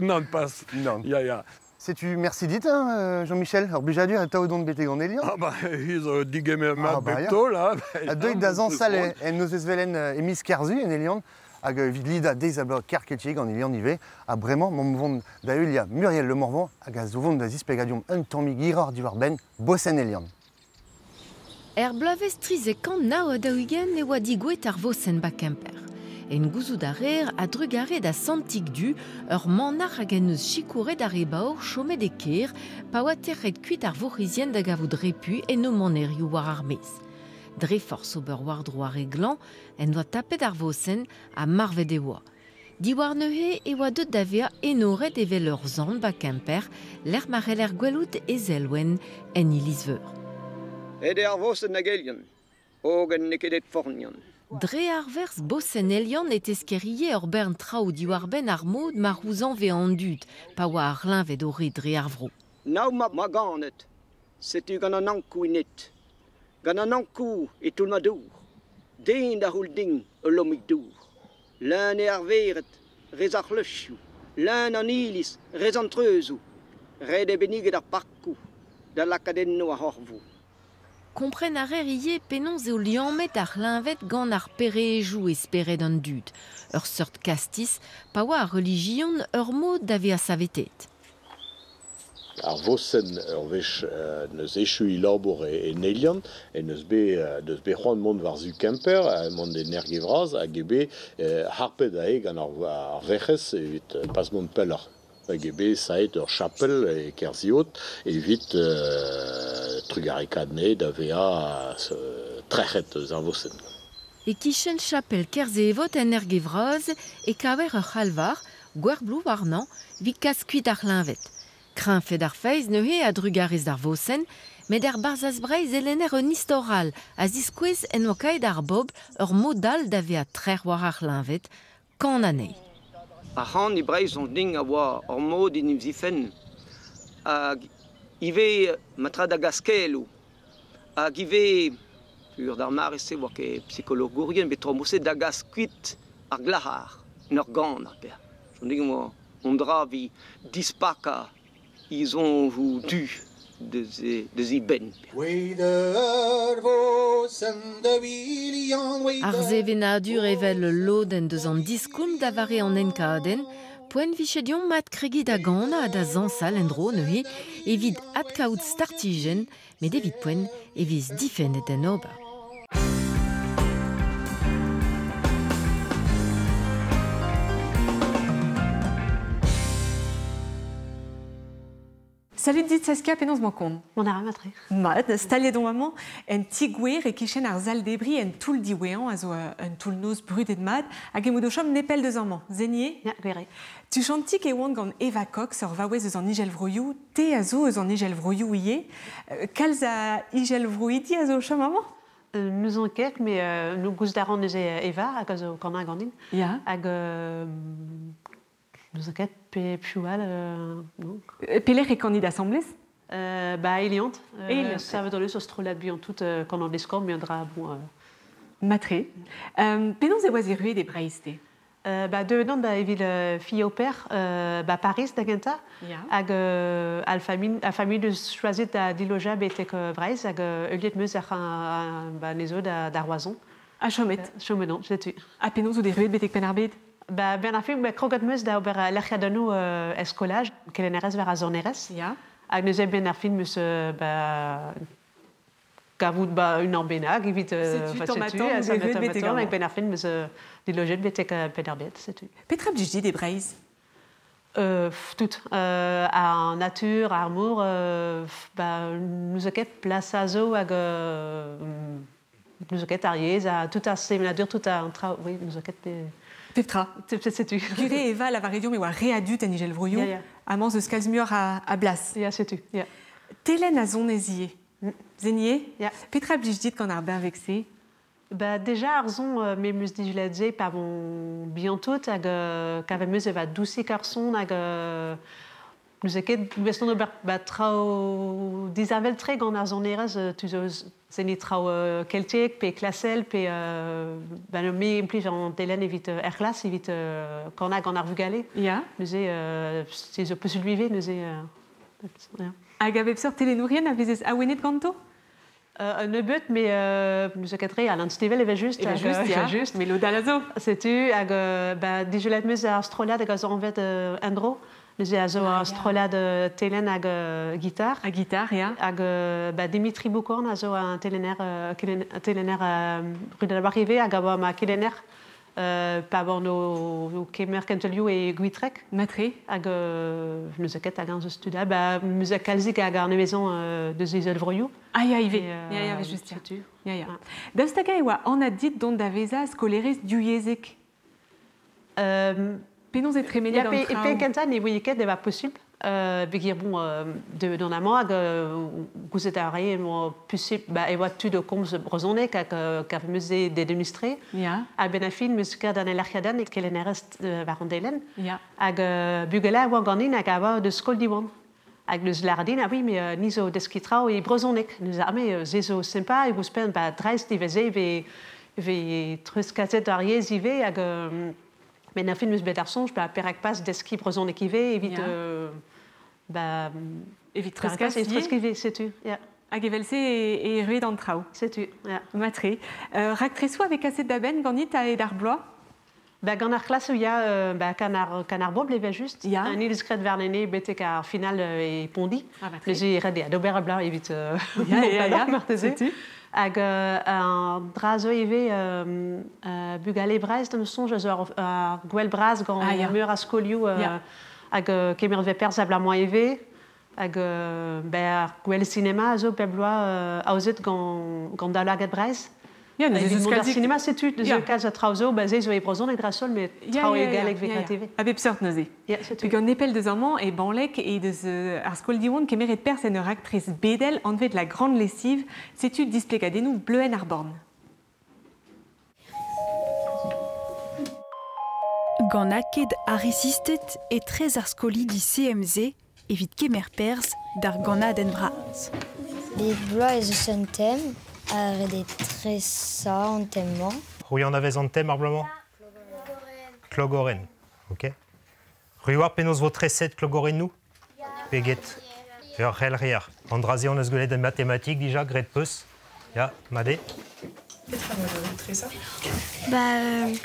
nann, pas. Ya, ya. Setu, merci dit, hein, Jean-Michel. Ur blijadur e tav dont betek an Elian. Ah bah, hi zo digemer mat bep taol. Ha deuit da zañsal en nozvezh velen e miz Kerzu en Elian. Hag evit lidañ deiz-ha-bloaz Kerketier gant Elian ivez. Ha bremañ m'omp vont da heuliañ Muriel Le Morvan hag a zo vont da zisplegañ deomp un tammig hiroc'h diwar-benn bosenn Elian. Er bloavezh 1949 e oa digouet ar vosenn ba Kemper. En gouzout a reer a-drugarez da Santig Du, ur manac'h hag en deus sikouret ar re baour chomet e kêr pa oa tec'het kuit ar vourc'hizien da gavout repu en o manerioù war ar maez. Dre forzh ober war-dro ar re glañv en doa tapet ar vosenn ha marvet e oa. Diwar neuze e oa deuet da vezañ enoret evel ur sant 'ba Kemper, lec'h ma c'heller gwelout e zelwenn en iliz-veur. Aet eo ar vosenn hag Elian, hogen n'eo ket aet Fornian. Dre ar werz Bosenn Elian e tesker ivez ur bern traoù diwar-benn ar mod ma c'houzañve an dud pa oa ar c'hleñved o re dre ar vro. Nav mab 'ma ganet, setu gant an Ankou int aet. Gant an Ankou e toull ma dour. Den da c'houl din ul lommig dour. Leun eo ar vered, rez ar c'hleuzioù, leun an iliz, rez an treuzoù. Ret eo benniget ar parkoù da lakaat enno ar c'horvoù. Kompren a reer ivez penaos eo liammet ar c'hleñved gant ar perejoù e spered an dud, ur seurt kastiz pa oa ar relijion ur mod da vezañ saveteet. Ar vosenn ur wech n'eus echu he labour e Nelian en deus bet deus bet c'hoant mont war-zu Kemper, mont en Erge-Vras hag eo bet harpet aze gant ar Werc'hez evit pas mont pelloc'h. Hag eo bet savet ur chapel e Kerziod evit trugarekaat anezhe da vezañ trec'het eus ar vosenn. E-kichen chapel Kerzevot en Erge-Vras e kaver ur c'halvar, gwerbloù warnañ, evit kas kuit ar c'hleñved. Kreñvfet ar feiz neuze a-drugarez d'ar vosenn, met er Barzhaz Breizh e lenner un istor all a ziskouez en oa kaeet ar bobl ur mod all da vezañ trec'h war ar c'hleñved, kan anezhi. Ar c'han e Breizh soñj din a oa ur mod en em zifenn hag ivez ma tra da gas keloù hag ivez pur d'ar mare-se oa ket psikologourien bet tro-se da gas kuit ar glac'har en ur ganañ per. Soñj din oa un dra evit dispakañ he soñjoù du deus e benn. Ar sevenadur evel ul lodenn deus an diskoulm da vare an enkadenn, poent 'vije deomp adkregiñ da ganañ ha da zañsal en-dro neuze evit adkaout startijenn, met evit poent e vez difennet d'en ober. Salut dit Saskia, penaos 'mañ kont? Mont a ra mat-tre. Mat, staliet on amañ en ti-gwer e-kichen ar sal-debriñ en toull diwezhañ a zo un toull-noz brudet mat hag emaout o chom nepell deus amañ. Zenier? Ya, gwir eo. Tuchantik e oan gant Eva Cox, ur vaouez eus an Izelvroioù. Te a zo eus an Izelvroioù ivez. Kalz a Izelvroidi a zo o chom amañ? N'ouzon ket, met nou gouzout a ran neuze Eva hag a zo kanañ ganin. Ya. Hag n'ouzon ket pe piv all, non. Pelec'h e kanit asambles? Ba Eliant. Eliant. Savet hon eus ur strollad bihan tout gant an eskor, met un dra bon. Matre. Penaos e oas erruet e Breizh, te? Ba deuet on da evit fille au père ba Paris da gentañ. Ya. Hag al familh a familh deus choazet da dilojañ betek Breizh hag heuliet 'meus ar ba anezho da Roazhon. Ha chomet? Chomet on, setu. Ha penaos out erruet betek Penn-ar-Bed? Ba benn ar fin, ba kroget 'meus da ober lec'hiadennoù er skolaj, kelennerez war ar sonerezh. Ya. Hag neuze benn ar fin 'meus ba kavout ba unan bennak evit Setu tamm-ha-tamm out erruet betek amañ. Hag benn ar fin 'meus dilojet betek Penn-ar-Bed, setu. Petra blij dit e Breizh? Tout. Ar natur, ar mor, ba n'eus ket plas a zo hag N'eus ket ar yezh, ha tout ar sevenadur, tout an traoù, oui, n'eus ket pe... Pep tra. Setu. Gure Eva lavare deomp e oa re a dud en Izelvroioù. Ya, ya. Amañ 'z eus kalz muioc'h a blas. Ya, setu, ya. Telenn a sonez ivez. Zenier? Ya. Petra blij dit gant ar benveg-se? Ba, déjà ar son me 'm eus dijulet se pa bon bihan tout hag kavet 'm eus e va dousik ar son hag N'eus ket gouest ober ba traoù disheñvel-tre gant ar sonerezh tu zo seniñ traoù keltiek pe klasel pe ba me implij an telenn evit er c'hlas evit kanañ gant ar vugale. Ya. Neuze se zo posubl ivez neuze ya. Hag a bep seurt telennourien a vezez awenet ganto? Un nebeut, mais n'eus ket re Alan Stivell evel-just. Evel-just, ya. Evel-just. Met lod all a zo. Setu, hag ba, dijolet 'meus ar strollad hag a zo anvet Endro. Neuze a zo ar strollad telenn hag gitar. Ha gitar, ya. Hag ba, Dimitri Boukorn a zo un telenner, telenner Rudel ivez hag a oa ma kelenner Pa oan o kemer kentelioù e Gwitreg. Matre. Hag n'eus ket hag an eus tud. Ba, meus a kalzik hag ar nevezan deus izelvroioù. Ah ya, ivez. Ya, ya, just ya. Ya, ya. Daoust hag e oa anat dit dont da vezañ skolerez divyezhek? Penaos e tremene d'an traoù? E pe kentañ ne voe ket e oa posubl. Peogwir bon, de d'an amañ hag gouzet a rae emañ posubl, ba, e oa tud o komz brezhoneg hag kav meus dedennus-tre. A-benn ar fin meus ket an elerc'hiadenn e kelennerez war an delenn. Hag bugale a oa ganin hag a oa deus skol Diwan. Hag neus lâret din, ah oui, mais ni zo deskiñ traoù e brezhoneg. Neus ah mais se zo sympa, e ouzhpenn ba dreist ivez ve ve treuzkaset ar yezh ivez hag met ar fin meus bet ar soñj, ba perak pas deskiñ brezhoneg ivez evit ba evit treuzkas ivez, setu, ya. Hag evel-se e erruet an traoù. Setu, ya. Matre. Raktresoù a vez kaset da benn ganit a-hed ar bloaz? Ba, gant ar klasoù, ya, ba, kan ar bobl evel just. Ya. Un ilskred warlene betek ar final e Pondi. Ah, matre. Neuze e ret eo d'ober ar bloaz evit Ya, ya, ya, marteze. Setu. Hag an dra zo ivez bugale Breizh, d'am soñj, a zo ar gwell bras gant Ah, ya. meur a skolioù Ya. hag kemer vez perzh abalamour ivez. Hag ben, ar gwell sinema a zo bep bloaz aozet gant Daoulagad Breizh. Ya, neuze Evit eus mont d'ar kalzik- sinema, setu, deus Ya. kalz a traoù zo, ba, se zo e brezhoneg dreist-holl, met Ya, traoù ya, e ya, galleg vez ya, graet ya. ivez. A bep seurt neuze. Ya, setu. Peogwir nepell deus amañ e Banlec e deus ar skol Diwan kemeret perzh en ur raktres bedel anvet La Grande Lessive. Setu displegadennoù Bleuenn ar Born. Gant aked ar resisted etrez ar skolidi CMZ evit kemer perzh d'ar gannadenn vras. Bep bloaz ez eus un tem, ha ret eo tresañ an tem-mañ. C'hwi anavez an tem ar bloaz-mañ? Klogorenn. Ok. C'hwi oar penaos vo treset klogorennoù? Pe get? Ur c'helc'hier. An dra-se hon eus gwelet en matematik dija, graet peus. Ya, mat eo. Petra vo tresañ? Ba,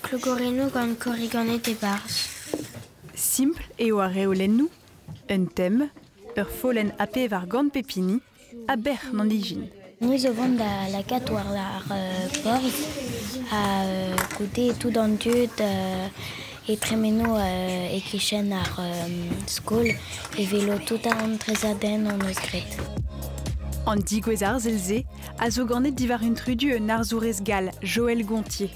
klogorennoù gant korriganed e-barzh. Simpl eo ar reolennoù, un tem, ur follenn A4 gant pep hini, ha bec'h d'an ijin. Ni zo vont da lakaat war ar porzh ha goude tout an dud e tremeno e-kichen ar skol e velo tout an tresadenn hon eus graet. An digouez arzel-se a zo ganet diwar un trudu un arzourez gall, Joël Gontier.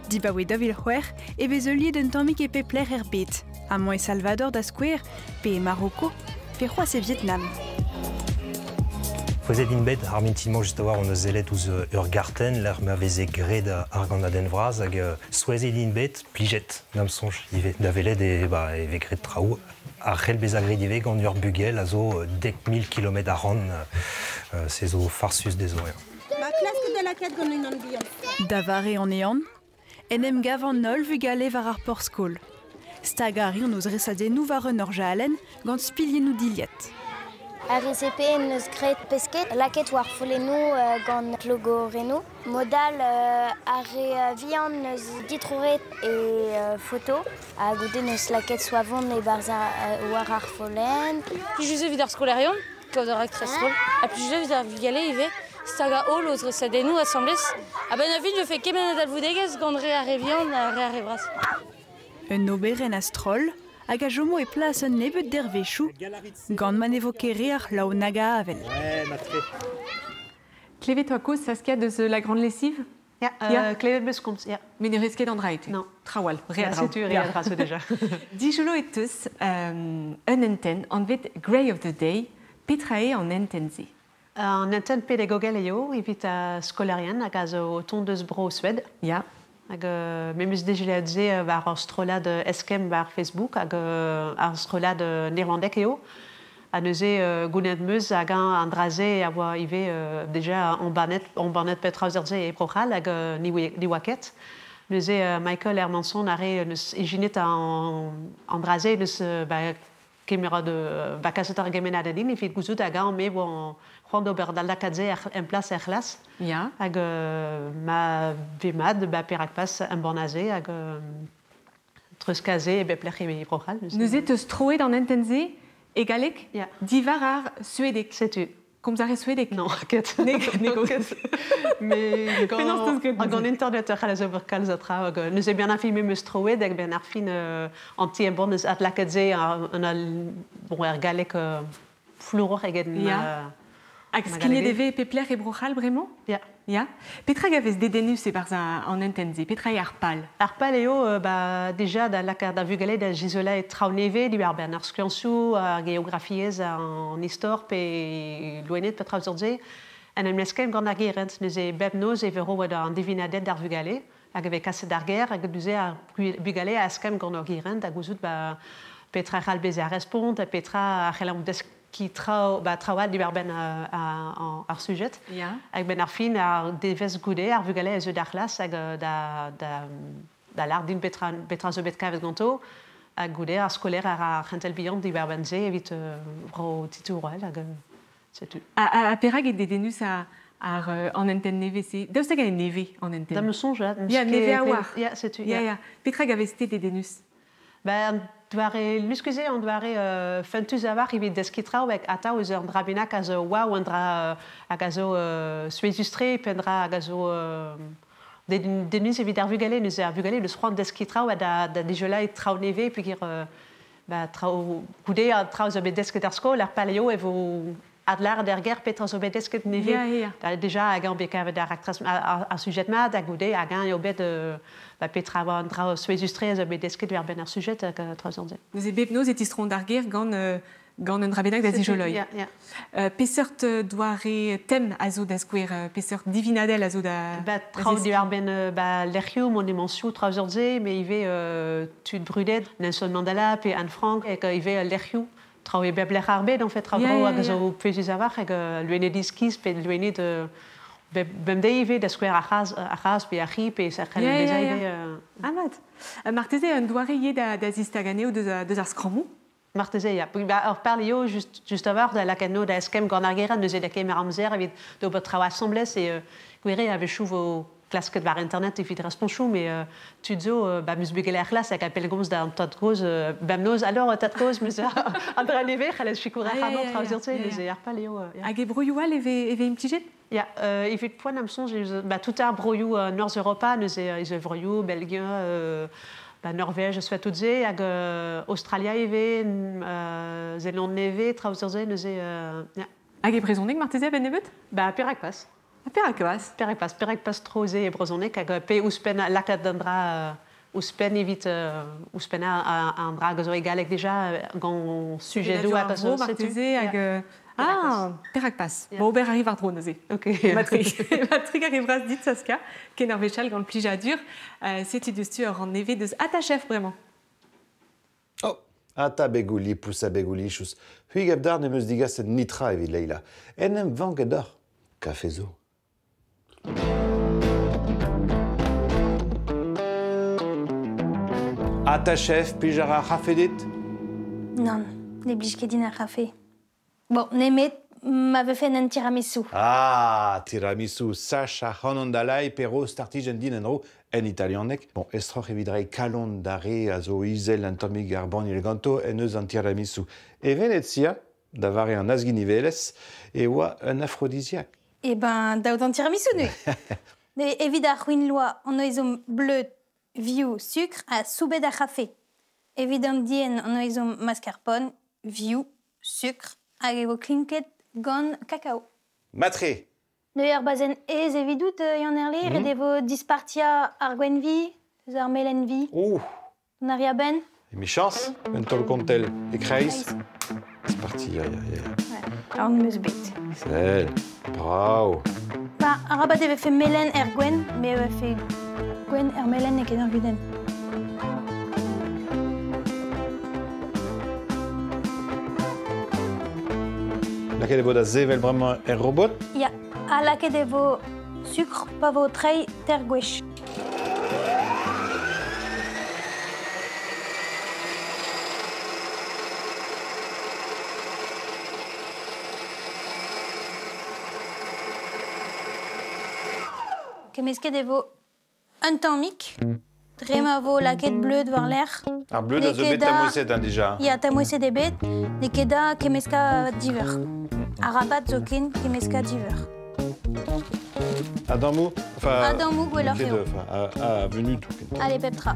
Dibaoe 2006 e vez heuliet un tammig e pep lec'h er bed, amañ e Salvador da skouer, pe e Maroko, pe c'hoazh e Vietnam. Pouezet int bet ar mintin-mañ just a-walc'h hon eus sellet ouzh ur gartenn lec'h ma veze graet ar gannadenn vras hag souezhet int bet, plijet da'm soñj ivez da welet e, ba, e vez graet traoù a c'hell bezañ graet ivez gant ur bugel a zo 10 000 kilometr a-ran, se zo farsus dezho. Ya. Ma klask da lakaat gant unan bihan. Da vare an ehan, en em gav an holl vugale war ar porzh-skol. Stagañ a reont o zresadennoù war un orjalenn gant spilhennoù dilhad. Ar RCP en deus graet pesked lakaet war follennoù gant klogorennoù. Mod all ar re vihan neus ditroret e foto ha goude neus lakaet soavon e-barzh war ar follenn. Plijus evit ar skolaerion, kaout ur raktres roll, ha plijus evit ar vugale ivez, stagañ holl o zresadennoù asambles. A-benn ar fin, je fais kement a dalvoudegezh gant re ar re vihan ha re ar re vras. Un oberenn a-stroll hag a chomo e plas un nebeud dervezhioù gant ma ne vo ket re ar c'hlav nag a avel. Klevet oa kozh Saskia deus La Grande Lessive? Ya, Ya. klevet meus komz, ya. Met ne rez ket an dra ete. Non. Trawal, re a Ya, draoù. setu re a dra zo déjà. Dijolo e teus un hentenn anvet Grey of the Day. Petra eo an hentenn-se? An hentenn pedagogel eo evit ar skolaerien hag a zo o tont deus bro Sued. Ya. Hag me 'meus dija se war ur strollad eskemm war Facebook hag ar strollad neerlandek eo. Ha neuze goulennet 'meus hag an dra-se a oa ivez déjà embannet petra se e Bro-C'hall hag ne oa ket. Neuze Michael Hermanson a re neus ijinet an dra-se neus ba, kemer de ba kaset ar gemenad din evit gouzout hag an me oa c'hoant d'ober da lakaat se en plas er c'hlas. Ya. Hag ma vez mat ba perak pas embann aze hag treuzkaze e bep lec'h e Bro-C'hall. Neuze teus troet an hentenn-se e galleg Ya. diwar ar suedeg. Setu. Komz a rez swedeg? Non, ket. Ne, ne ket. Mais Penaos teus graet gant internet ur c'hallez ober kalz a tra. Hag, neuze ben ar fin me meus troet hag ben ar fin an ti embann eus adlakaet se an al, bon, er galleg flouroc'h eget Ya. Hag skignet e vez e pep lec'h e Bro-C'hall bremañ? Ya. Ya. Petra gavez dedennus e-barzh an hentenn-se? Petra eo ar pal? Ar pal eo ba, deja da lakaat da vugale da zizoleiñ traoù nevez diwar-benn ar skiantoù, ar geografiezh, an istor pe loened pe traoù seurt-se. En em leskel gant ar gerent. Neuze bep noz e vez roet an divinaded d'ar vugale hag e vez kaset d'ar gêr hag neuze ar bugale a eskemm gant ur gerent da gouzout ba, petra c'hall bezañ respont ha petra a c'hellomp deskiñ traoù, ba, traoù all diwar-benn ar sujet. Ya. Hag benn ar fin, ar devezh goude, ar vugale a zeu d'ar c'hlas hag da, da, da lâr din petra, petra zo bet kavet ganto. Hag goude, ar skolaer a ra ar c'hentel bihan diwar-benn se evit ro titouroù all hag setu. Ha perak eo dedennus ar an hentenn nevez-se? Daoust hag eo nevez an hentenn? Da ma soñj, ya. Ya, nevez a-walc'h. Ya, setu. Ya, ya. Petra gavez-te dedennus? Ben, an doare luskus eo, an doare fentus a-walc'h evit deskiñ traoù hag atav eus un dra bennak a zo wav, un dra hag a zo souezhus-tre, pe un dra hag a zo dedennus evit ar vugale. Neuze ar vugale deus c'hoant deskiñ traoù ha da, da dijoleiñ traoù nevez peogwir ba, traoù goude an traoù zo bet desket er skol, ar pal eo e vo adlâret er gêr petra zo bet desket nevez. Ya, ya. Da, deja hag eñ bet kavet ar raktres ar sujet mat hag goude hag eñ eo bet ba, petra oa an dra souezhus-tre a zo bet desket war-benn ar sujet hag traoù seurt-se. Neuze bep noz e tistroont d'ar gêr gant gant un dra bennak da zijoleiñ. Ya, ya. Peseurt doare tem a zo da skouer, peseurt divinadell a zo da Ba, traoù diwar-benn ba, lec'hioù, monumentioù, traoù seurt-se, met ivez tud brudet, Nelson Mandela pe Anne Frank, hag ivez lec'hioù. Traoù e bep lec'h ar bed, en fait, traoù hag a zo pouezus a-walc'h, hag loened iskis pe loened bemdez ivez, da skouer ar c'hazh pe ar c'hi, pe sa c'hell bezañ ivez. Ah, mat. Marteze un doare ivez da zistagañ anezho deus ar skrammoù? Marteze, ya. Ba, ur pal eo just, just a-walc'h da lakaat no da eskemm gant ar gerent, neuze da kemer amzer evit d'ober traoù asambles e gwir eo a-wechoù vo klasket war internet evit responchoù, met tud zo, ba, meus bugale er c'hlas hag a pellgomz d'an tad-kozh bemnoz. Alors, tad-kozh, meus an dra nevez, c'hallez sikour ar c'hanon traoù seurt-se, neuze ar pal eo. Hag e broioù all e vez implijet? Ya, evit poent am soñj, ba, tout ar broioù Norzh Europa, neuze Izelvroioù, Belgia, ba, Norvège, soit tout se, hag Australia ivez, Zeland nevez, traoù seurt-se, neuze... ya. Hag e brezhoneg marteze a-benn nebeut? Ba, perak pas. Ha perak pas? Perak pas, perak pas tro se e brezhoneg, hag pe ouzhpenn lakaat an dra ouzhpenn evit ouzhpenn an dra hag a zo e galleg deja gant sujedoù hag a zo marteze hag Ah, perak pas. Bon, ober a ri war-dro neuze. Ok. Matri, matri a vras dit Saskia, ken ar wechall gant plijadur. Setu deus-tu ur an nevez deus Atachef bremañ. Oh, ata begouli, pousa begouli, chous. Hui gav dar ne meus digaset nitra evit Leila. En em vank deoc'h. Kafe zo. Ata chef, plij a ra ar c'hafe dit? Nann, ne blij ket din ar c'hafe. Bon, nemet ma vefe un tiramisu. Ah, tiramisu, sach ac'hanon da lai pe ro startijenn din en-dro en italianeg. Bon, estroc'h evit reiñ kalon d'ar re a zo izel un tammig ar banniel ganto en eus an tiramisu. E Venezia, da vare an azginivelezh, e oa un afrodisiak. Eh ben, daout an tiramisu neuze. Ne, evit ar c'hwin-loa, an ezhomm bleud, vioù, sukr ha soubet ar c'hafe. Evit an dien, an ezhomm mascarpone, vioù, sukr, hag e vo klinket gant kakao. Matre. Neuze ar bazenn aes evidout, Yann Herle, ret e vo dispartiañ ar gwenn-vi eus ar melen-vi. Ouh. An ari a-benn. Emichañs, un taol kontell e-kreiz. C'est parti, ya, ya, ya. Ouais, aon 'm eus bet. Sell, brav. Ba, arabat e vefe melen er gwenn, me e vefe gwenn er melen n'eo ket ur gudenn. Lakaet e vo da sevel bremañ er robot? Ya, ha lakaet e vo sukr pa vo treiñ teir gwech. Kemmesket e vo un tammig. Dre ma vo laket bleud war lerc'h. Ar bleud a zo bet tamouezet, hein, dija. Ya, tamouezet eo bet, n'eo ket da kemmeskañ diveur. Arabat zoken kemmeskañ diveur. A dammoù? Enfin, A dammoù gwelloc'h eo. Enfin, a vunudoù. Allez, pep tra.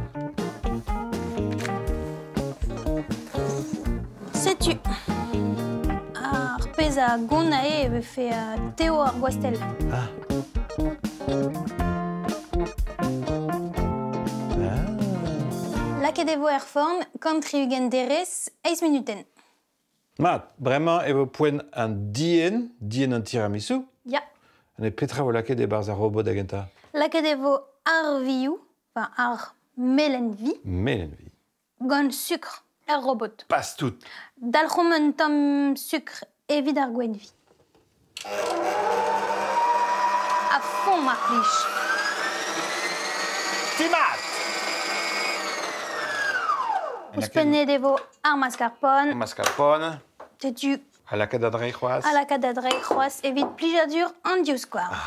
Setu. Ar pezh a gont aze e vefe Teo ar gwastell. Ah. Lakaet e vo er forn 160 derez, eizh minutenn. Mat, bremañ e vo poent an dienn, dienn an tiramisu. Ya. Ha petra vo lakaet e-barzh ar robot da gentañ? Lakaet e vo ar vioù, enfin ar melen-vi. Melen-vi. Gant sukr er robot. Pas tout. Dalc'homp un tamm sukr evit ar gwenn-vi. A fond, mar plij. Timat! Ouzhpennet e vo ar mascarpone. Mascarpone. Setu. Ha lakaat da dreiñ c'hoazh. Ha lakaat da dreiñ c'hoazh evit plijadur an divskouarn.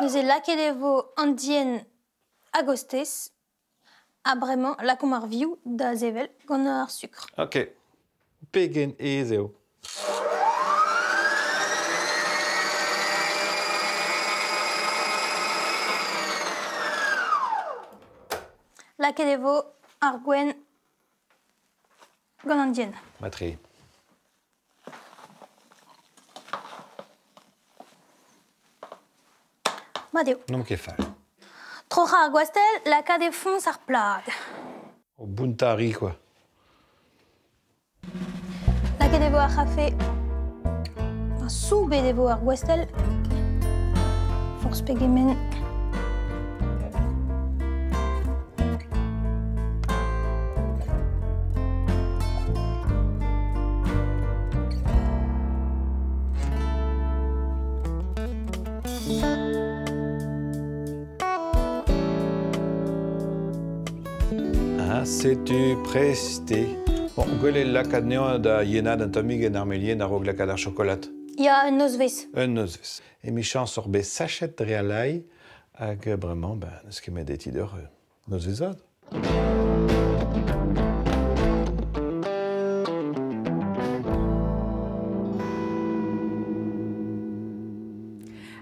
Neuze lakaet e vo an dienn a-gostez. Ha bremañ, lakaomp ar vioù da sevel gant ar sukr. Ok. Pegen aes eo. Lakaet e vo ar gwenn gant an dienn. Matre. Mat eo. N'omp ket fall. Troc'hañ ar gwastell, lakaat e foñs ar plad. O bountañ a ri, quoi. Lakaet e vo ar c'hafe. Soubet e vo ar gwastell. Forzh pegement. Ah, setu prest eo. Bon, gwelet lakaat anezhañ da yenat un tammig en armelien a-raok lakaat ar chokolad. Ya, un nozvezh. Un nozvezh. Emichañs oc'h bet sachet dre al lae hag bremañ, ben, n'eus ket met eti deoc'h nozvezh vat.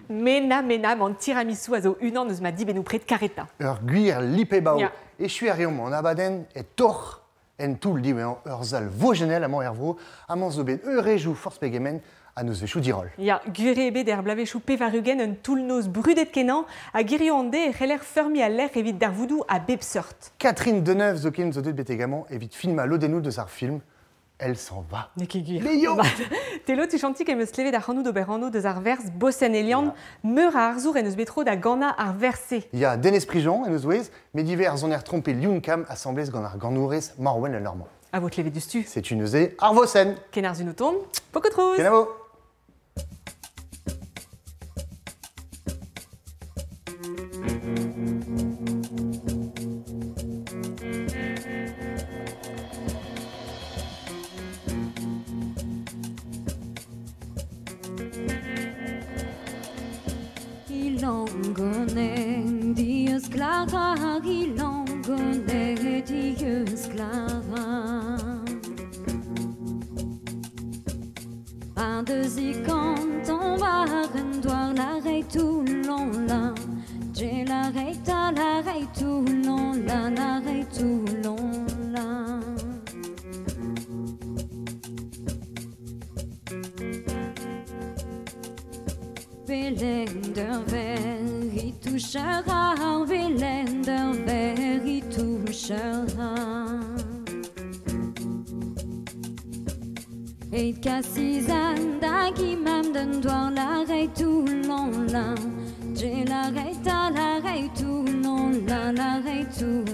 Mena, mena, an tiramisu a zo unan eus ma dibennoù-pred karetañ. Ur gwir lip-e-bav. Echuiñ a reomp an abadenn e torr en toull diwezhañ ur sal vojennel amañ er vro. Amañ zo bet eurejoù forzh pegement ha nozvezhioù diroll. Ya, gwir eo bet er bloavezhioù 80 un toull-noz brudet-kenañ ha hiziv an deiz e c'heller feurmiñ al lec'h evit darvoudoù a bep seurt. Catherine Deneuve zoken zo deuet betek amañ evit filmañ lodennoù deus ar film Elle s'en va. N'eo ket gwir. Leio! Telo tuchantik em eus klevet ac'hanout d'ober anv deus ar werz Bosenn Elian. Meur a arzour en deus bet tro da ganañ ar werz-se. Ya, Denez Prigent en o zouez, met ivez ar soner trompilh Youn Kam asambles gant ar ganourez Morwenn Le Normand. A vo klevet diouzhtu. Setu neuze ar vosenn. Kenarzh un o tont, Pokotrouz! Kenavo! Ilangonen, Dios Clara, Ilangonen, Dios Clara. Un deux quand on va doar la rei tout long la. J'ai la rei ta la rei tout long la la rei tout long la. Velender ver i touchera, velender ver i touchera. Et kasizan da gimam den doar la rei tout long la. J'ai la rei ta la rei tout long la la rei tout